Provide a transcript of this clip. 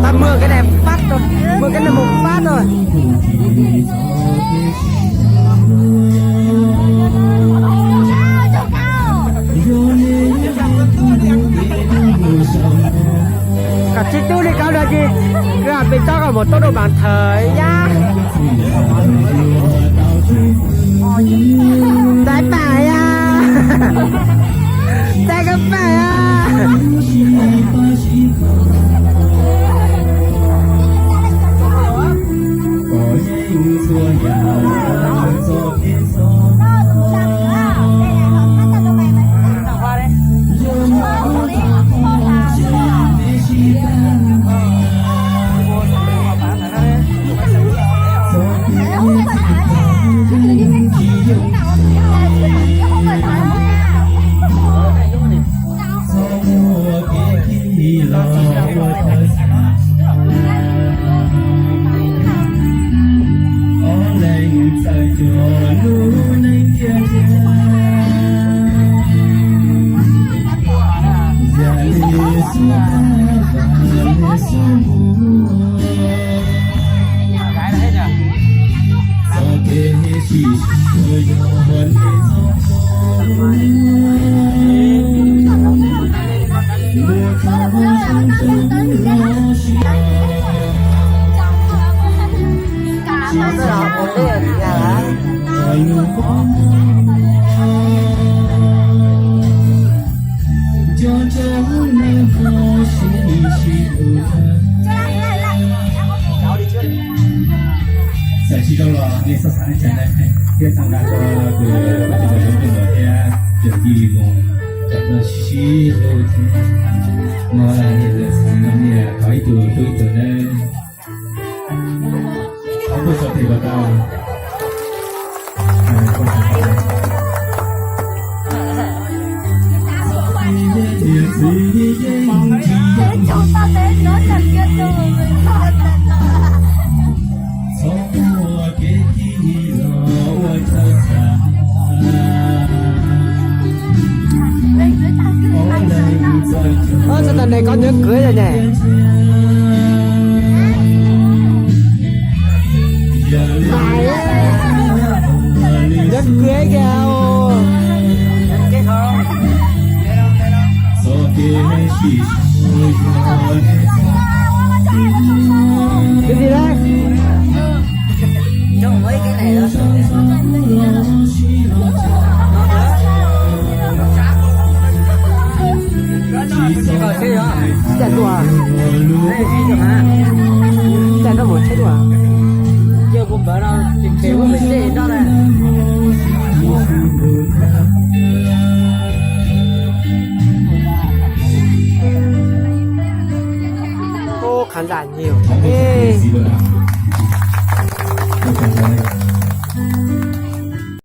Tau mưa cái này phát rồi, mưa cái này một phát rồi. Koj tsis tub li koj no ces koj pem toj koj mus tub rau bàn thờ yá. Txav pam yá. Txav koj pam yá. Txawm tsis zoo los nej txhob xav li cas na, thiab txhawb nqa rau tus pab tsis tau zoo tus no thiab, tseem cia li mus kom tau sib sib hlub thiab. No, no, thov ib tug hlub ib tug nawb. Ob tug so tes kom tau. Ơ, sao tao này có nhớ cưới rồi nhỉ? Phải á. Nhớ cưới kìa. Cái gì đấy? Cais tuaj, cais tuaj mus tsheb tuaj. Ub, khán giả nhiều thế.